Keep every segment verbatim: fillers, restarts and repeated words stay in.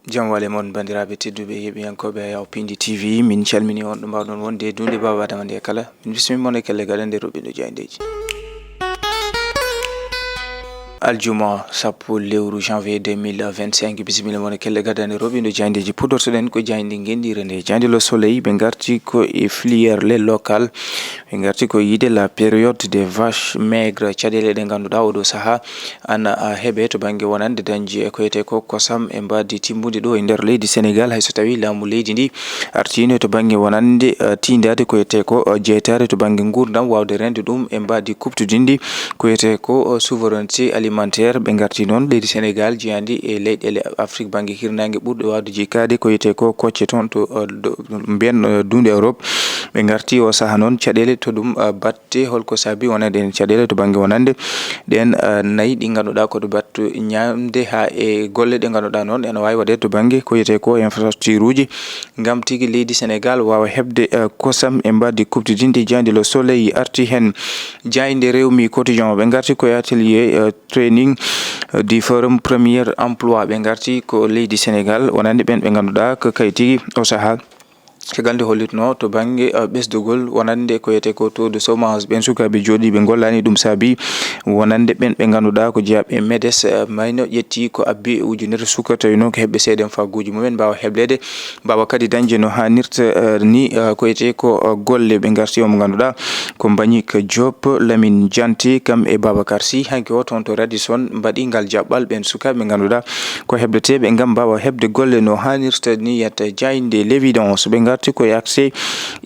Jam wale mon, banndiraaɓe tedduɓe, yeeɓiyankooɓe Yaw Pindi T V, min calmini on ɗo mbaawɗon wonde e duunde Baaba Adama nde kala. Min bismii mon e kelle gaɗande roɓɓindo jaayndeeji. Aljuma sappo lewru janvier deux mille vingt-cinq, bisimilla mon e kelle gaɗande roɓɓindo jaayndeeji. Puɗɗortoɗen ko jaaynde ngendiire nde, jaaynde Le Soleil, ɓe ngarti ko e filière lait local, ɓe ngarti ko yiide la période des vaches maigres, caɗeele ɗe ngannduɗaa oɗo sahaa ana, a, heɓe to bannge wonande dañde e ko wiyetee ko kosam e mbaadi timmude ɗo e nder leydi Senegal, hay so tawii laamu leydi ndi artiino to bannge wonande, a, tiindaade ko wiyetee ko, a, jeytaare to bannge nguurndam, waawde reende ɗum e mbaadi kuɓtodinndi ko wiyetee ko, a, souveraineté alimentaire. Ɓe ngarti noon leydi Senegal jeyaandi e leyɗeele Afrik bannge hirnaange ɓurɗe waawde jikkaade ko wiyetee ko kocce toon to, a, do-, mbiyen, a, duunde Europe. Ɓe ngarti o sahaa noon caɗeele to ɗum, a, bat te holko saabi wonande en caɗeele to bannge wonande ɗeen, ah, nayi ɗi ngannduɗaa ko to battu ñaamde haa e golle ɗe ngannduɗaa noon ene waawi waɗeede to bannge ko wiyetee ko infrastructure uji ngam tigi leydi Senegal waawa heɓde, ah, kosam e mbaadi kuɓtodinndi. Jaaynde Le Soleil arti heen. Jaaynde Rewmi Quotidien ɓe ngarti ko e atelier, ah, training, ah, du forum premier emploi. Ɓe ngarti ko leydi Senegal wonande ɓeen ɓe ngannduɗaa ko kay tigi o sahaa caggal nde hollitnoo to bannge, uh, ɓesdugol wonande ko wiyetee ko taux de chômage. Ɓeen sukaaɓe jooɗiiɓe ngollaani, ɗum saabi wonande ɓeen ɓe ngannduɗaa ko jeyaaɓe MEDES, uh, mayno ƴetti ko abbi e ujunere suka, tawi noon ko heɓɓe C D M faaguuji mumen mbaawa hebleede, mbaawa kadi dañde no haanirta, uh, ni, uh, ko wiyetee ko, uh, golle. Ɓe ngarti o mo ngannduɗaa ko Mbagnick Diop, Lamine Dianté, kam e Babacar Sy. Hanki o toon to Radisson mbaɗi ngal jaɓɓal ɓeen sukaaɓe ɓe ngannduɗaa ko hebleteeɓe ngam mbaawa heɓde golle no haanirta ni. Yetta jaaynde L'Évidence, ɓe ngarti ko e accès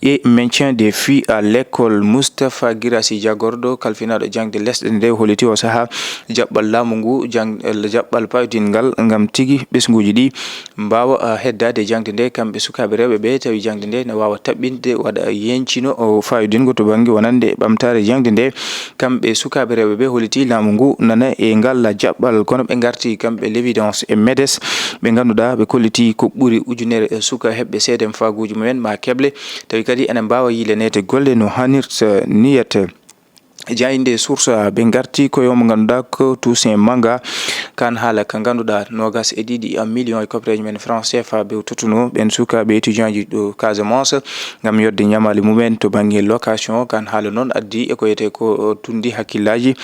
et maintien des filles à l'école. Moustapha Guirassy, jagorɗo kalfinaaɗo jaŋde lesɗe nde, holliti o sahaa jaɓɓal laamu ngu, jaŋ-, jaɓɓal payodingal ngam tigi ɓesnguuji ɗi mbaawa, ah, heddaade jaŋde nde, kamɓe sukaaɓe rewɓe ɓe, tawi jaŋde nde ne waawa taɓɓinde, waɗa yeñcino o faayodingo to bannge wonande ɓamtaare jaŋde nde. Kamɓe sukaaɓe rewɓe ɓe holliti laamu ngu nana e ngal jaɓɓal, kono ɓe ngarti kamɓe L'Évidence e MEDES, ɓe ngannduɗaa ɓe kolliti ko ɓuri ujunere e suka heɓɓe C D M faaguuji mumen ma keble, tawi kadi ene mbaawa yiilaneede golle no haanirta niyata. Jaaynde Source A, ɓe ngarti ko yo mo ngannduɗaa ko Toussaint Manga, kaan haala ka ngannduɗaa noogaas e ɗiɗi million e koppereeje men franc C F A ɓe tottuno ɓeen sukaaɓe étudiant ji ɗo Casamance ngam yodde ñamaali mumen to bannge location. Kaan haala noon addi e ko wiyetee ko tunndi hakkillaaji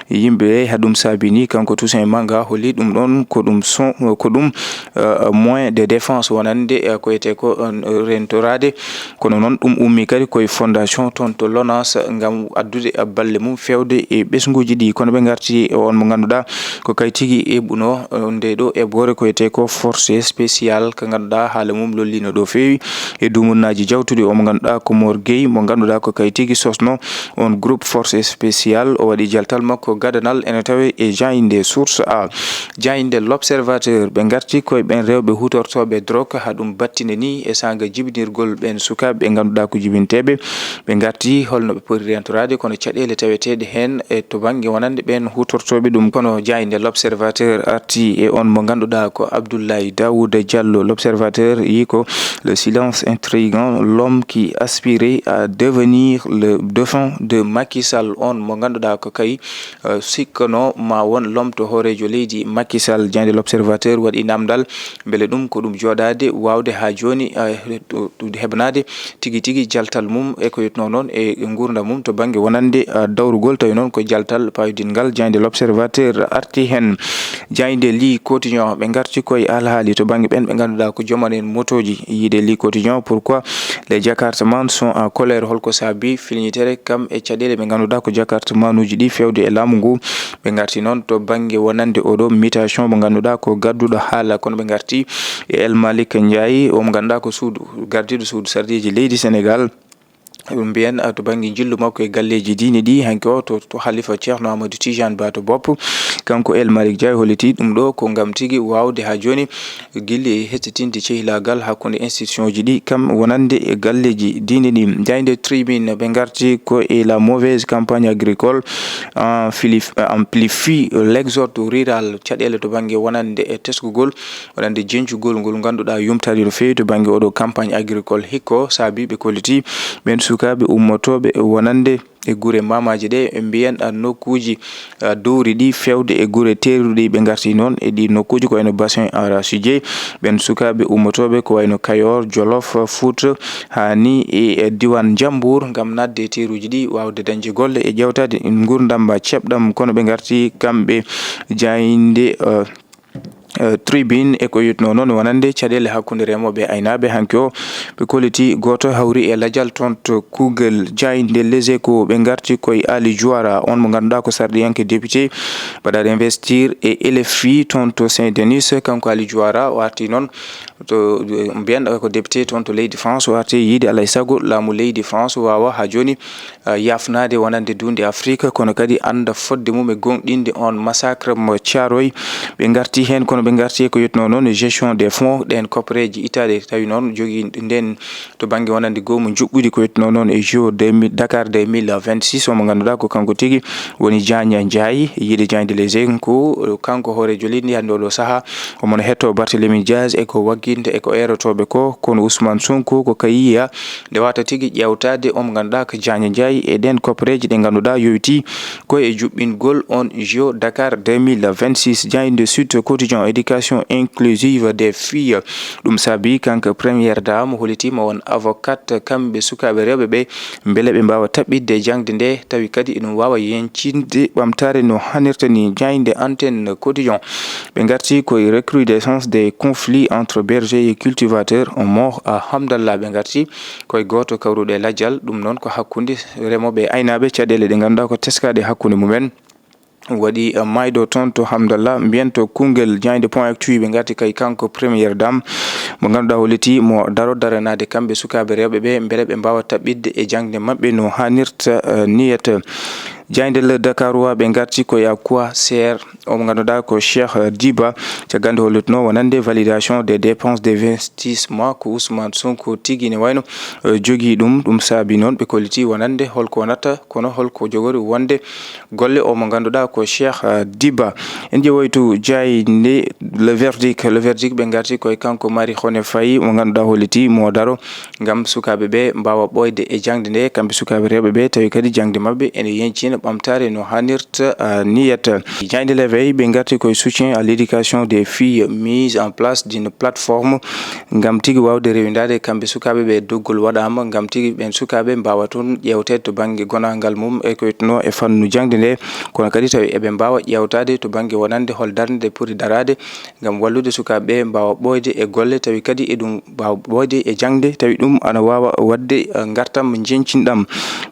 yimɓe, haa ɗum saabi ni kanko Toussaint Manga holli ɗum ɗoon ko ɗum son-, ko ɗum, eh, moyen de défense wonande, eh, ko wiyetee ko, eh, rentoraade. Kono noon ɗum ummii kadi ko e fondation toon to Lonase ngam addude balle mum feewde e ɓesnguuji ɗi. Kono ɓe ngarti e on mo ngannduɗaa ko kay tigi eɓɓunoo, eh, nde ɗo eɓɓoore ko wiyetee ko force spéciale, ka ngannduɗaa haala mum lolliino ɗo feewi e dumunnaaji jawtuɗi. O mo ngannduɗaa ko Mor Gueye, mo ngannduɗaa ko kay tigi sosno on groupe force spéciale. O waɗi jaltal makko gadanal ene tawee e jaaynde Source A. Jaaynde L'Observateur, ɓe ngarti koye ɓeen rewɓe huutortooɓe drogue, haa ɗum battine ni e saanga jibinirgol ɓeen sukaaɓe ɓe ngannduɗaa ko jibinteeɓe. Ɓe ngarti holno ɓe poti rentoraade, kono caɗeele taweteeɗe heen e to bannge wonande ɓeen huutortooɓe ɗum. Kono jaaynde L'Observateur arti e on mo ngannduɗaa ko Abdoulaye Daouda Diallo. L'Observateur yi ko le silence intrigant, l'homme qui aspirait à devenir le dauphin de Macky Sall, on mo ngannduɗaa ko kay, eh, sikkanoo ma won lomto hooreejo leydi Macky Sall. Jaaynde L'Observateur waɗi namdal mbele ɗum ko ɗum jooɗaade waawde haa jooni, eh, ɗo, ɗo heɓanaade tigi tigi jaltal mum e ko wiyetnoo noon e nguurndam mum to bannge wonande, ah, dawrugol, tawi noon ko jaltal payodingal. Jaaynde L'Observateur arti heen. Jaaynde Le Quotidien, ɓe ngarti koye alhaali to bannge ɓeen ɓe ngannduɗaa ko joom en motooji. Yiide Le Quotidien, pourquoi les Jakartaman sont en colère? Holko saabi filñitere kam e caɗeele ɓe ngannduɗaa ko Jakartamanuuji ɗi feewde e laamu ngu? Ɓe ngarti noon to bannge wonande oɗo mutation mo ngannduɗaa ko gadduɗo haala, kono ɓe ngarti e El Malick Ndiaye, o mo ngannduɗaa ko suudu, gardiiɗo suudu sarɗiiji leydi Senegal. Ɗum mbiyen, ah, to bannge njillu makko e galleeji diine ɗi, hanki o to, to Halifa Ceerno Amadou Tidiane Ba to Bopp. Kanko El Malick Ndiaye holliti ɗum ɗo ko ngam tigi waawde haa jooni gilli e hettininde cehilaagal hakkunde institution ji ɗi, kam wonande e galleeji diine ɗi. Jaaynde Tribune, ɓe ngarti ko e la mauvaise campagne agricole, ah, fili-, amplifie l'exode rural, caɗeele to bannge wonande e teskugol wonande jeñcugol ngol ngannduɗaa yumtaani no feewi to bannge oɗo campagne agricole. Hikka saabi ɓe kolliti ɓeen Sukaaɓe ummotooɓe wonande e gure maamaaji ɗe, mbiyen, ah, nokkuuji, ah, dowri ɗi feewde e gure teeruɗi, ɓe ngarti noon e ɗi nokkuuji ko wayno bassin arachidier. Ɓeen sukaaɓe ummotooɓe ko wayno Kayor, Jolof, Fuuta, haa ni e, e diiwaan Njambuur, ngam naatde e teeruuji ɗi, waawde dañde golle e ƴeewtaade nguurndam ceeɓɗam, kono ɓe ngarti kamɓe jaaynde, ah, eh, tribune e ko yetnoo noon wonande caɗeele hakkunde remooɓe e aynaaɓe. Hanki o, ɓe kolliti gooto hawri e lajal toon to kuugal jaaynde Les Échos. Ɓe ngarti koye Ali Juwara, on mo ngannduɗaa ko sarɗiyanke député, mbaɗaaɗo investir e L F I toon to Saint-Denis. Kanko Ali Juwara o arti noon to, eh, mbiyen ko député toon to leydi France, o arti yiide alaa e sago laamu leydi France waawa haa jooni, eh, yaafnaade wonande duunde Afrik, kono kadi annda fotde mum e goongɗinde on massacre mo Thiaroye. Ɓe ngarti heen, kono ɓe ngarti e ko yetnoo noon e gestion des fonds, ɗeen koppareeji ittaaɗe, tawi noon jogii ndeen to bannge wonande goomu njuɓɓudi, ko yetnoo noon e J O deux mille, Dakar deux mille vingt-six, o mo ngannduɗaa ko kanko tigi woni Diagne Ndiaye, yiide jaaynde Les Échos. Kanko hooreejo leydi ndi hannde oɗo sahaa, omo no hettoo Barthélémy Dias e ko wagginte e ko eerotooɓe ko, kono Ousmane Sonko ko kayiya nde wata tigi ƴeewtaade o mo ngannduɗaa ko Diagne Ndiaye e ɗeen koppareeji ɗe ngannduɗaa yowitii ko e juɓɓingol on J O Dakar deux mille vingt-six. Jaaynde Sud Quotidien, éducation inclusive des filles. Ɗum saabi kanko Première Dame hollitiima won avocate kamɓe sukaaɓe rewɓe ɓe, mbele ɓe mbaawa taɓɓitde jaŋde nde, tawi kadi eɗum waawa yeñcinde ɓamtaare no hanirta ni. Jaaynde Antenne Quotidien, ɓe ngarti ko e recrudescence des conflits entre bergers et cultivateurs, Mo Hamdallah. Ɓe ngarti ko e gooto kawruɗo e lajal, ɗum noon ko hakkunde remooɓe e aynaaɓe, caɗeele ɗe ngannduɗaa ko teskaaɗe hakkunde mumen. Waɗi, eh, maayɗo toon to Hamdallah, mbiyen to Koungheul. Jaaynde Point Actu, ɓe ngarti kay kanko Première Dame, mo ngannduɗaa holliti mo daro daranaade kamɓe sukaaɓe rewɓe ɓe, mbele ɓe mbaawa taɓɓitde e jaŋde maɓɓe no hanirta, eh, niyata. Jaaynde Le Dakarois, ɓe ngarti ko e quoi sert o mo ngannduɗaa ko Cheikh, eh, Diba, caggal nde hollitnoo wonande validation des dépenses d'investissement ko Ousmane Sonko tigi ne wayno, eh, jogii ɗum. Ɗum saabi noon ɓe kolliti wonande holko wonata, kono holko jogori wonde golle o mo ngannduɗaa ko Cheikh, eh, Diba. En ƴeewoytu jaaynde Le Verdict. Le Verdict, ɓe ngarti ko e kanko Marie Khone Faye mo ngannduɗaa holliti mo daro ngam sukaaɓe ɓe mbaawa ɓooyde e jaŋde nde, kamɓe sukaaɓe rewɓe ɓe, tawi kadi jaŋde maɓɓe ene yeñcina ɓamtaare no hanirta, ah, niyata. Jaaynde L'Éveil, ɓe ngarti ko e soutien à l'éducation des filles, mise en place d'une plateforme ngam tigi waawde rewindaade kamɓe sukaaɓe ɓe. Doggol waɗaama ngam tigi ɓeen sukaaɓe mbaawa toon ƴeewteede to bannge gonaangal mum e ko yetnoo e fannu jaŋde nde, kono kadi tawi eɓe mbaawa ƴeewtaade to bannge wonande hol darnde nde poti daraade ngam wallude sukaaɓe ɓe mbaawa ɓooyde e golle, tawi kadi eɗum mbaawa ɓooyde e jaŋde, tawi ɗum ana waawa waɗde, eh, ngartam njeñcinɗam.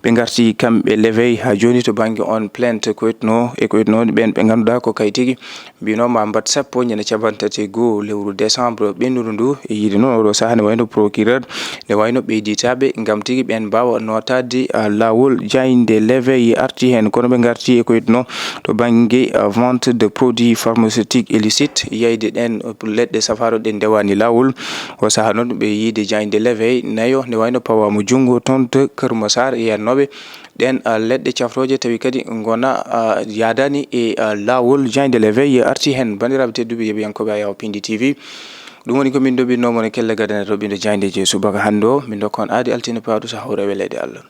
Ɓe ngarti kamɓe L'Éveil haa jooni to bannge on plainte ko yetnoo e ko yetnoo ɓeen ɓe ngannduɗaa ko kay tigi mbinoo ma mbaɗ sappo ñande capanɗe tati e goo lewru décembre ɓennundu ndu. E yiide noon oɗo sahaa ne wayno procureur, ne wayno ɓeyditaaɓe ngam tigi ɓeen mbaawa nootaade, ah, laawol. Jaaynde L'Éveil arti heen, kono ɓe ngarti e ko yetnoo to bannge, ah, vente de produits pharmaceutiques illicites, yeyde ɗeen leɗɗe safaro ɗe ndewaani laawol. O sahaa noon ɓe yiide jaaynde L'Éveil nayo ne wayno pawaama junngo toon to Kër Massar, yiyannooɓe ɗeen, ah, leɗɗe caftooje tawi kadi ngona, ah, yaadaani e, ah, laawol. Jaaynde L'Éveil arti heen. Banndiraaɓe tedduɓe yeɓiyankooɓe Ayaw Pindi T V, ɗum woni ko min ndoɓinoo mon e kelle gadane roɓindo jaayndeeji e subaka hannde o. Min ndokka on aadi altine paaɗo so hawre e weleede Allah.